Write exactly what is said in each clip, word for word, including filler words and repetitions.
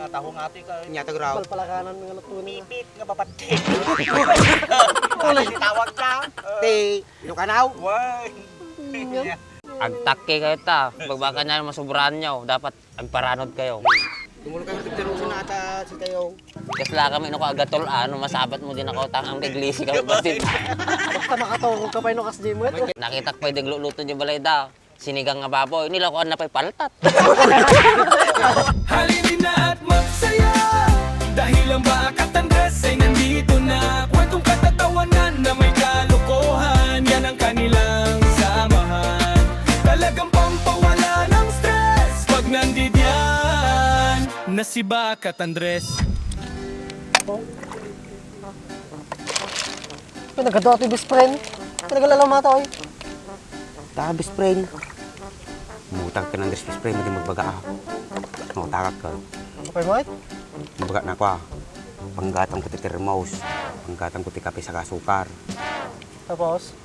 Taho nga ti ka. Nya, tagraw. Palpalakanan nga luto na. Pipit nga papatid. Ano ti tawag na? Ti Ilocanaw. Why? Nya. Agtakke kayo ta. Pagbaka niya masubrahan niyo, dapat agparanod kayo. Tumulong kayo, tigtaro sa nata si kayo. Kasla kami no ko agatul, ano, masabat mo din ako, tangang iglesi ka, basit. Basta makaturog ka pa, ino, kas di mo ito. Nakita ko pwede luluto niyo balay da. Sinigang nga baboy, nilakuan na pa'y paltat. Halin na at magsaya, dahil ang Bakat Andres ay nandito na. Kwentong katatawanan na may kalokohan, yan ang kanilang samahan. Talagang pampawala ng stress pag nandidiyan na si Bakat Andres. Pinagkadto ti best friend. Pinagalalam ata, oy. Ta, best friend. Umutang ka ng Andres, best friend, madi magbaga, ah. Mautakak ka. Okay, mate? Magbaga na ko, ah. Panggatang ko ti termos. Panggatang ko ti kape saka asukar. Tapos?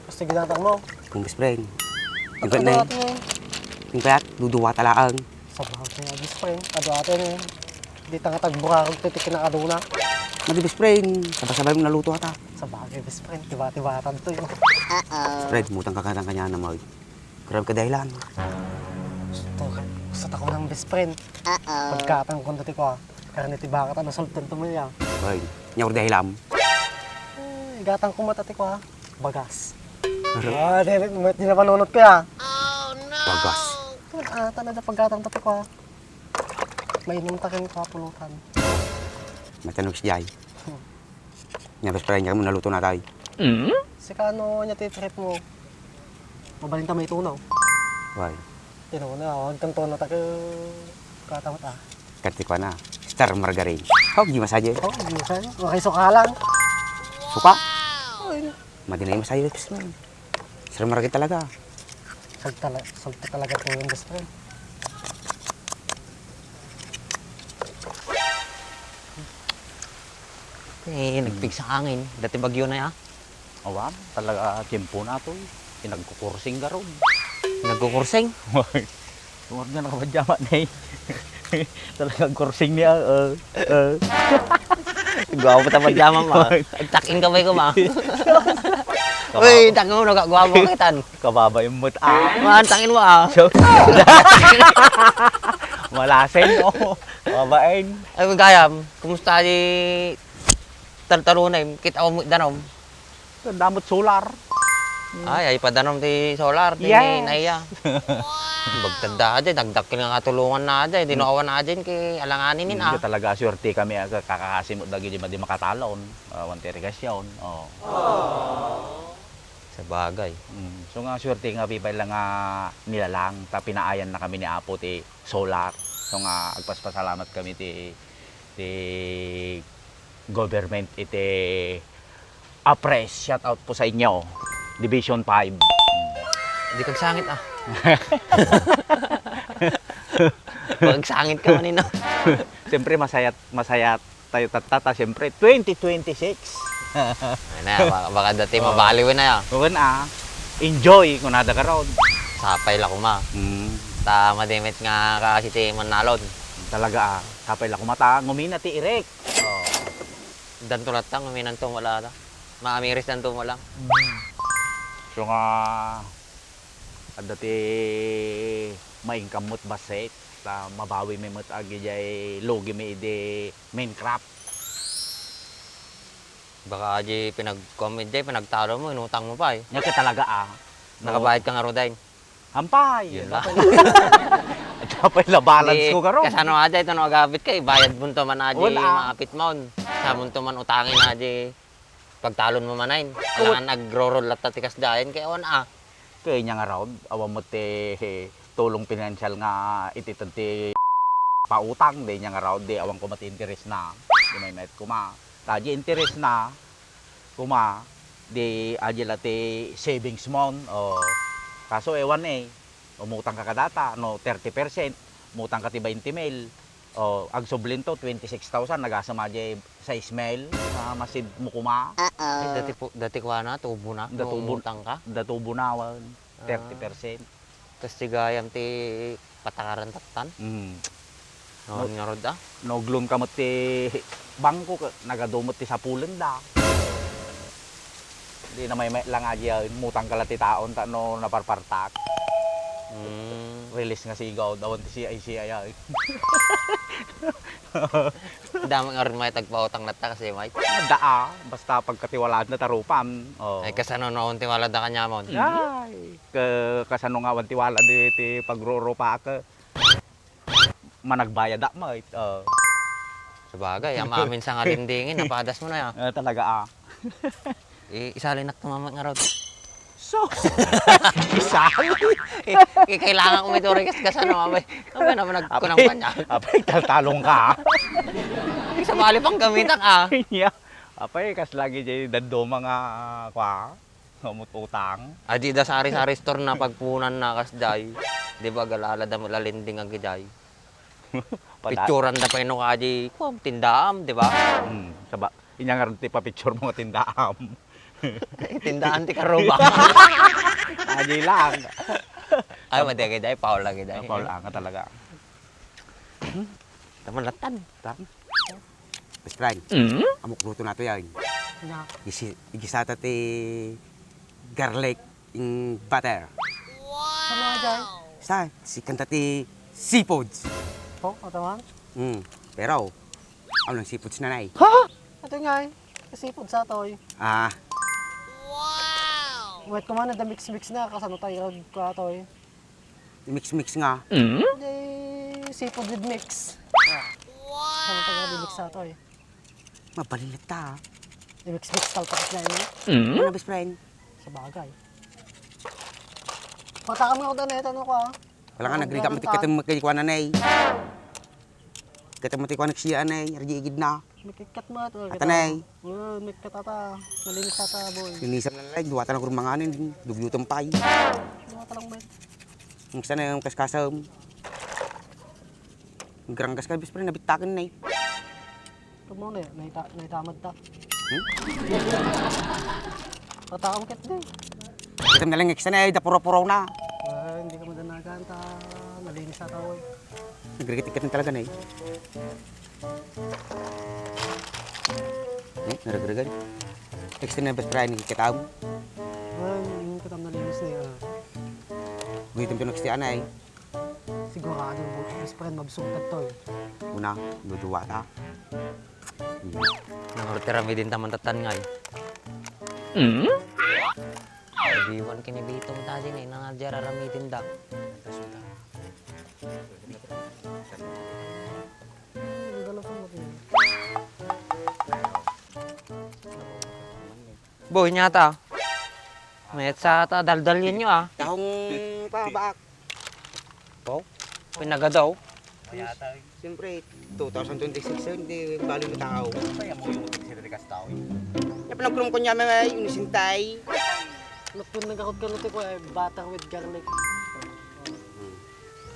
Basta ginatang mo? Kung best friend. Ang Tingkat na ginawa eh. Tingkat, duduwa talaang. Sabagay, best friend. Adu ata ni. Di ta nga tagburarog ti kinakaduna. Madi best friend, sabay-sabay mo naluto ata. Sabagay, best friend, tiba-tiba ata to yun. Best friend, mutang ka kanya na mag. Grabe ka dahilan. Gusto ka, gusto ta ko ng best friend. Pagkatang ko dati ko ah. Karne ti baka ta, nasultan to mo ya. Bay, nyawar dahilam. Ay, gatang ko mata ti ko ah. Bagas. Ah, di, di, di na panunot ko ya. Bagas. Ah, tala da paggatang ta ti ko ah. Mainom ta ken kapulutan. Matanog si Jai. Nya, best friend, nya mo naluto na tayo. Sika, ano nya ti trip mo? Mabalin ta may tunaw. Why? Tinuna, agkan tunaw ta ke katamat ah. Kati ko na. Star margarine. Hawag di masaje. Oh, di masaje. Okay, suka lang. Suka? Ay, madi na yung masaje, best friend. Sir Maragit talaga. Salta, salta talaga po yung best friend. Eh, nagpigsa angin. Dati bagyo na ya. Awan, talaga tiyempo na to eh. Pinagkukursing garod. Nagkukursing? Tungod nga nakapadyama na eh. Talagang kursing niya, uh, uh. Gwapo ta padyama, ma. Agtakin ka ba, ma? Uy, tango, nagagwapo ka, tan. Kababain mo't, ah. Man, tangin mo, ah. So, malasin, oh. Kababain. Ay, gayam, kumusta di taltalunay? Kita mo danom? Damot solar. Ay, ay, padanom ti solar, ti Yes. Naiya. Bagtad da, ajay, dagdakkel nga katulungan na, ajay, di no awan, ajay, kay alanganin, ah. Hindi talaga, swerte kami, ah, kakakasimot dagiti madi makatalon, ah, awan ti irigasyon, oh. Sabagay. Mm. So nga, swerte nga pipay lang nga nilalang, ta pinaayan na kami ni Apo ti solar. So nga, agpaspasalamat kami ti, ti government iti Apres. Shout out po sa inyo. Division five. Di kagsangit, ah. Pagsangit ka man, ino. Siyempre, masaya, masaya tayo tattata, siyempre, twenty twenty-six. Ano, baka, baka dati Oh. mabaliw na yan. Wen, ah, enjoy, kunada ka ron. Sapay la kuma. Mm. Ta madimit nga kasi ti Manalon. Talaga, ah, sapay la kuma, ta ngumina ti irek. Oh. Danto latta, nguminanto, wala ta. Maamiris danto, wala. Mm. So nga, adda ti ma-income mo't bassit, ta mabawi mi met agi jay lugi mi idi Minecraft. Baka di pinag-, kuwan mo, di pinagtalo mo, inutang mo pa eh. Nya ka talaga, ah. No. Nakabayad ka nga, Roday? Hampay. Yun lang. Hampay la balance Di, ko, garo. Kasano nga di, ito no, agabit ka, ibayad mo to man, adi, Wala. Maapit mo. Sa mo to man, utangin, adi. Pagtalon mo manayin. Alangan agro-roll latta ti kasdayan, kay awan, ah. Kay nya nga raw, awan mo ti tulong pinansyal nga iti ti pautang, di nya nga raw, di awan kuma ti interes na. Di may met kuma. Ta di interes na, kuma, di adi la ti savings mon. O, kaso ewan eh, umutang ka kadata, no, thirty percent, umutang ka ti twenty mil. O, agsublinto, twenty-six thousand, nagasam adi sais mil, ah, masid mo kuma. Ay, dati po, dati kuana, tubo na, Datubo, umutang ka? Datubo na, wan, Ah. thirty percent. Tas ti gayam ti patakaran tattan? Mm. Nawan ngarud, ah? Naglon ka met ti bangko, nagadu met ti sapulenda. Di na may, may lang agi, ah, mutang ka la ti taon ta no naparpartak. Hmm. Release nga sigaw, awan ti C I C I, ah. Damo nga rin may tagpautang na ta kasi, Mike. Daa, basta pagkatiwalaan na tarupan. Oh. Ay, kasano no, awan tiwala da kanya mo? Ay, ka-, kasano nga awan tiwala di ti pagrurupa ka? Managbayad ak, Mike. Oh. Sabagay, ama amin sa nga lendingin, napadas mo na, ah. Eh, talaga, ah. Eh, isalinak tumama nga raw. So, isali. Eh, eh, kailangan ko may turi kas-, kasano, abay. Abay naman nagkunang Apay, kanya. Apay, taltalong ka, ah. Isabali pang gamitak, ah. Nya. Apay, kas lagi jay dadduma nga, ah, kwa, umut-utang. Adi da sari-sari store na pagpunan na kas jay. Di ba, galala da mo lalending agi jay. Pada- Picturan da pa ino ka di, kwa, tindaam, di ba? Hmm, saba-, inya nga rin ti papicture mo nga tindaam. Tindaam ti karuba. Adi lang. Ay, madagay, day, Paul lagi, day. Ah, Paul, ah, nga talaga. Taman latan. Tam. Best friend. Mm? Amok luto na to yan. Nya. Isi-, igisata ti garlic in butter. Saan nga, Jay? Sa, si kanta ti seafoods. Oh, ataman? Mm. Pero, ano lang seafoods na, nay? Ha? Ato nga, eh. Seafoods sa toy. Ah. Wait, kumana, da mix-mix na. Kasano tayo, ka toy? Mix-mix nga. Mm? Di seafood with mix. Wow! Saan ang taga-mix sa to, eh? Mabalin na ta, ah. I-mix-mix talpakas na yun, eh. Mm? Ano, best friend? Sa bagay. Patakam nga ako doon, eh. Tanong ko, ah. Wala nga, Ang nagrigat mo ti ganun ka. Katong makikikuanan, eh. Katong makikikuanan siya, eh. Rigi igid na. Mikikkat mo ito. Ata na, eh. Oo, mikikkat ata. Malinis ata, boy. Linisan na lang, duwa ta na gurmanganin, dugyutan pa, eh. Duwa ta lang, boy. Ang isa na yung kaskasam. Ang garanggas ka, best friend, nabitakin na, eh. Ito mo na, eh. Naita-, naitamad ta. Hmm? Patakam kit, di. Kita na lang, extra na, eh, da puro-puro na. Ah, hindi ka madanagan, ta. Malinis ata, boy. Nagrigat-igat na talaga na, eh. Eh, naragaragan. Text na best friend ni Katam. Ay, yung Katam na linis na yan. Guhitom to next yan ay. Sigurado, best friend, mabsong ka to eh. Una, duduwa ta. Hmm. Nangortera mi din taman tatan nga eh. Hmm? Ay, diwan kini Bitong tadi na, inang adya raramidin da. Boy, nyata. Mayat sa ta, daldal yan nyo, ah. Tahong pabaak. Wow. Pinagadaw. Siyempre, two thousand twenty-six yun, di bali mo tao. Kaya mo yung sila di kas tao. Yung pinagkulong ko niya, may inisintay. Nagpun nagakot ka nito ko, eh, butter with garlic.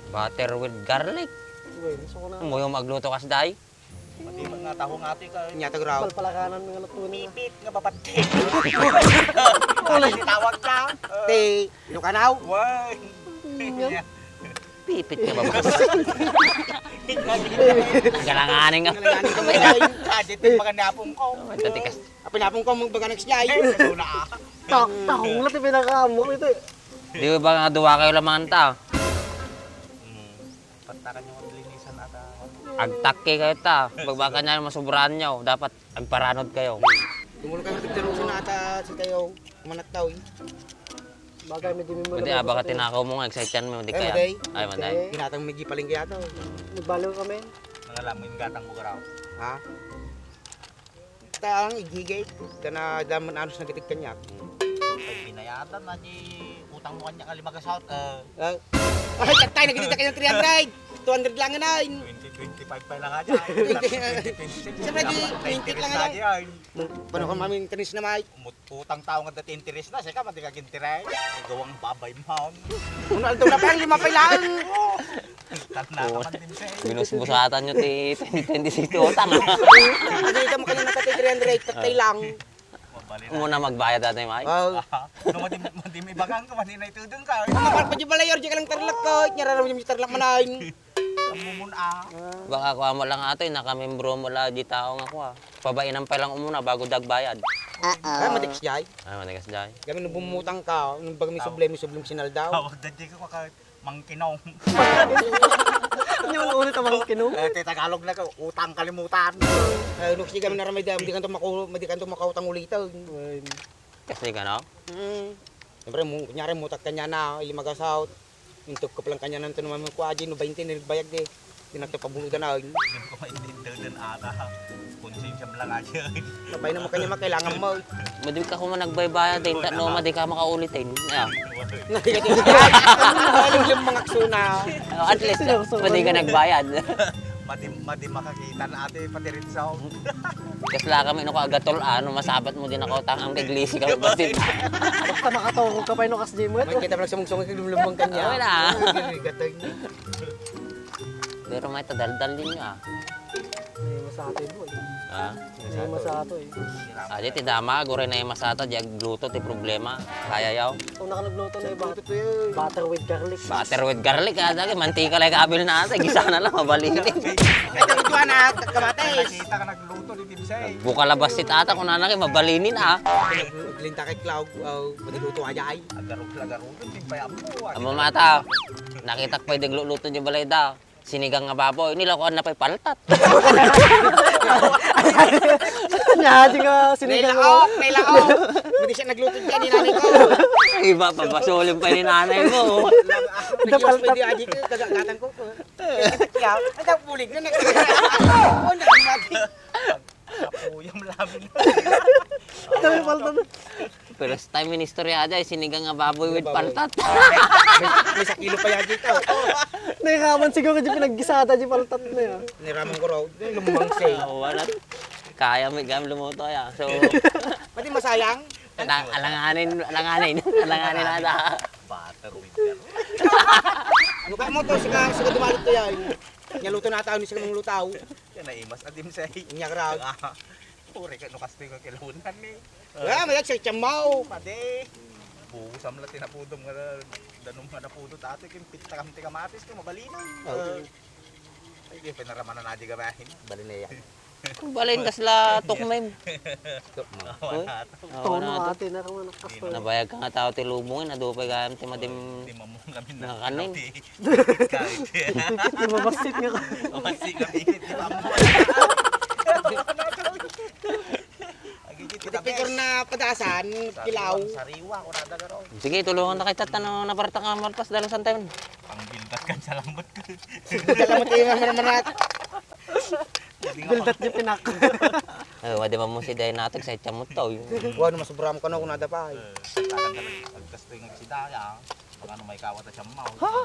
Butter with garlic? Uy, gusto ko na. Mo yung magluto kas day? Pati mga tahong ati ka. Nyata graw. Palpalakanan nga luto na. Pipit nga babatik. Uy, tawag ka. Ti, Ilocanaw. Why? Pipit nga babatik. Galanganin nga. Galanganin nga. Kadit yung mga napong ko. Tatikas. Apin napong ko, magbaga next day. Eh, wala. Ta-, tahong na ti pinakaamok ito eh. Di ba nga duwa kayo lamang ta? Hmm. Pagtakan yung linisan ata. Agtakke kayo ta. Pagbaka niya, masubrahan nyo. Dapat agparanod kayo. Tumulo kayo, tigdarusan na ata si kayo. Kumanat daw eh. Bagay, may dumi mo Pwede na, baka tinakaw mo nga, excited mo, di Ay, kaya. Maday. Ay, maday. Ginatang may gipaling kaya to. Nagbalo kami. Nangalamin gatang bugaraw. Ha? Ta ang igigay, ta na daman anos nagitig kanya. Ay, binayatan na di utang mo kanya nga lima ka south, eh. Ah. Ay, tatay, nagitita kayo ng three hundred. Two hundred lang na, in. Twenty, twenty-five pa lang aja. Twenty. Twenty, twenty-six. Siyempre, di, twenty lang na. Pano ka mamintenis na, Mike? Umut-, utang tao nga dati interes na, sika, mati ka interes. Gawang babay mo. Ano, aldaw na pa lang, lima pa lang. Tanda ka man din siya, eh. Binusbusatan nyo ti twenty twenty-six ti utang, ah. Ano ito mo kanina pati three hundred, tatay lang. Mabali na. Muna magbayad natin, Mike. Wow. Ah, no, madi, madi may bagang ka, madi na itudong ka. Kapag pwede pala, Yorji, ka lang tarlak ko. Nyararaw yung tarlak manain. Mumun-a. Baka kua mo lang atoy, nakamimbro mo la di tao nga kua. Pabainan pa lang umuna bago dagbayad. Ay, matigas jay. Ay, matigas jay. Kami nung bumutang ka, nung baga may sublem, may sublem sinaldaw. Tawag dati ko ka mangkinong. Ano yung ulit ang mangkinong? Eh, ti Tagalog na ko, utang kalimutan. Eh, nung sige kami naramay dahil, di kanto mako-, di kanto makautang ulit. Kasi ka, no? Mm. Siyempre, mu-, kunyari, mutak kanya na, ili magasaw. Intog ko palang kanya nanto naman ko, aji, no, bainte na nagbayag di. Di na to pabuludan na. Hindi ko maintindihan ata. Konsensya mo lang aja. Sabay naman kanya makailangan mo. Madi ka kuma nagbaybayad din, Wala tatlo na. Madi ka makaulitin. Yeah. Naligat yung mga aksuna. Oh, at least, Seryoso madi ka ba? Nagbayad. Madi, madi makakita na ate, pati rin sound. Kasla kami no kagatol ano, masabat mo din ako tang ang kaglisi ka basit. Basta makaturog ka pa ino kas di mo. May kita lang sumungsong kay lumlumang kanya. Wala. Gatag. Pero may tadaldal din nga. May masatoy, boy. Ha? May masato eh. Ah, di ti dama, gure na yung masata, di agluto ti problema. Kaya yaw. Kung nakalagluto na iba, butter with garlic. Butter with garlic, ah, dali, mantika lang kabil na ata, gisa na lang, mabalin. Ito, ito, anak, kamatis. Nakita ka nagluto ni Tibsay. Buka labas si tata, kung nanaki, mabalinin, ah. Linta kay Cloud, oh, maniluto aja ay. Agarog, agarog, timpay apo, ah. Amo mata, nakita ko pwede luto di balay da. Sinigang nga baboy, nilakoan na pa'y paltat. Nya, di nga sinigang nga Nilaok, nilaok. Hindi siya nagluto dyan, ni nanay ko. Iba pa, basulin pa ni nanay mo. Nag-iwas pa hindi adik, kagagatan ko. Kaya, ay, bulig na, nag-, oh, nag-, Kapuyam lang. Dami palta na. First time in history aja, sinigang nga baboy with paltat. May, may sakilo pa yan dito. Nakaman siguro di pinaggisada di paltat na yan. Niraman ko raw, lumang say. Oo, wala. Kaya may gam lumuto ya. So, Pati masayang? Alang-, alanganin, alanganin, alanganin ada. Butter with garlic. Ano ka mo to? Sika, sika dumalit to yan. Nyaluto na tao, ni sika mong lutaw. Yan ay mas adim sa Inya ka raw. Puri ka, no, kastoy ka kilaunan ni. Ah, mayag sa tiyamaw. Pade. Buhusam la tinapudom nga danum nga napudo, ate, kin pitta kam ti kamatis, kin mabalino. Oo. Ay, di, pinaramanan na di gabahin. Bali na yan. Kung balin kasla tukmem. Tukmem. Awan na to. Awan na to. Ate, na kung anak kastoy. Nabayag ka nga tao ti lubong, eh, nadupay gayam ti madim. Di mamung kami na. Nakanin. Di mabasit nga ka. Mabasit nga bigit, di ba mo? Agigit kita, Picture bes. Na padasan, Sariwa, kilaw. Sariwa, kurada ka raw. Sige, tulungan na kita, tano, naparta ka, malpas, dalasan tayo. Ang bildat ka, salamat ka. Salamat kayo, mga marat. Bildat niya pinak. Eh, wadi man mo si Day natag sa itsa mo to. Wa, no, masubra mo ka na kung nada pa, eh. Eh, sa talang ka lang, agkastoy nga si Daya. Baka no may kawat at siya mau. Ha?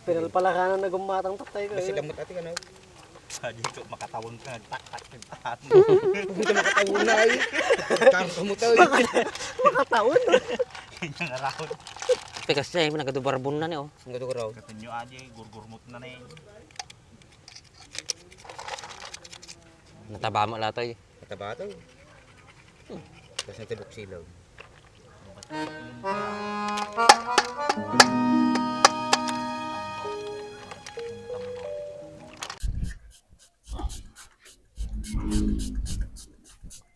Pinalpalakanan na gumatang tatay ko, Basta eh. Damot ati ka na. Sa dito, makatawang ka, tak, tak, tak, tak. Hindi ka makatawang na, eh. Karo ka mo to, eh. Makatawang? Hindi nga raw. Pikas siya, eh, nagadubarbon na niya, oh. Ang gadubarbon. Katunyo aja, gurgurmot na na, eh. Nataba mo la to, eh. Nataba to. Tapos natibok silaw.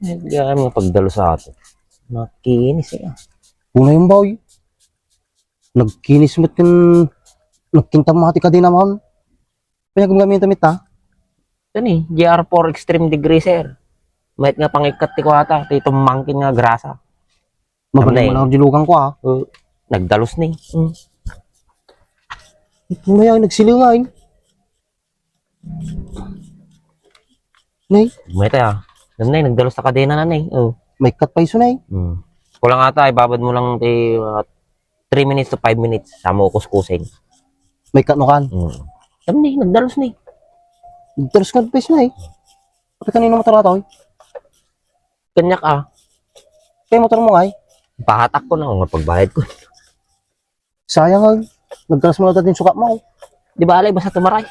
Eh, di kaya mo pagdalo sa ato. Makinis eh. Una yung bawi. Nagkinis mo tin, nagkinta mo ti kadena mo. Kanya gumgamit damit, ha? Ito ni, G R four Extreme Degreaser. Mayat nga pangikkat ti kuwata, ti tumangkin nga grasa. Mabalin Amnay. Mo lang dilugan ko, ha? Uh, nagdalus ni. Mm. Ito na yan, nagsilingan. Nay? Mayat, ah. Alam na, nagdalus ta kadena na, nay. Oh. May cut pa iso, nay. Mm. Kulang ata, ibabad mo lang ti, uh, three minutes to five minutes, sa mo kuskusin. May cut no kan? Mm. Alam ni, nagdalus ni. Nagdalus ka pa iso, nay. Kapag kanino motor ata, oy? Kanyak, ah. Kaya motor mo, ay? Pahatak ko na, nga pagbayad ko. Sayang, ay. Nagkalas mo na din sukat mo. Di ba, alay, basta tumaray.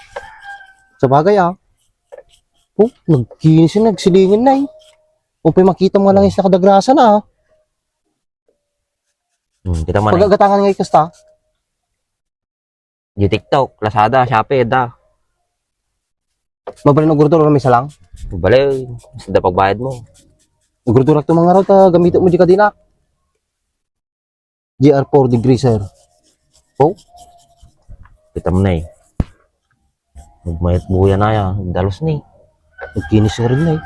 Sa bagay, ah. Oh, nagkinis yun, nagsilingin na, eh. O, pa makita mo lang yung nakadagrasa na, ah. Hmm, kita mo na. Pagagatangan nga ikasta. Di TikTok, Lazada, Shopee, da. Mabalin, agurduro kami sa lang? Bale, saan da pagbayad mo? Agurduro to mangarod ta gamitem mo di kadina. G R four degree, sir. Oh? Kita mo na eh. Nagmayat buya na ya, dalos ni. Nagkinis nga rin na eh.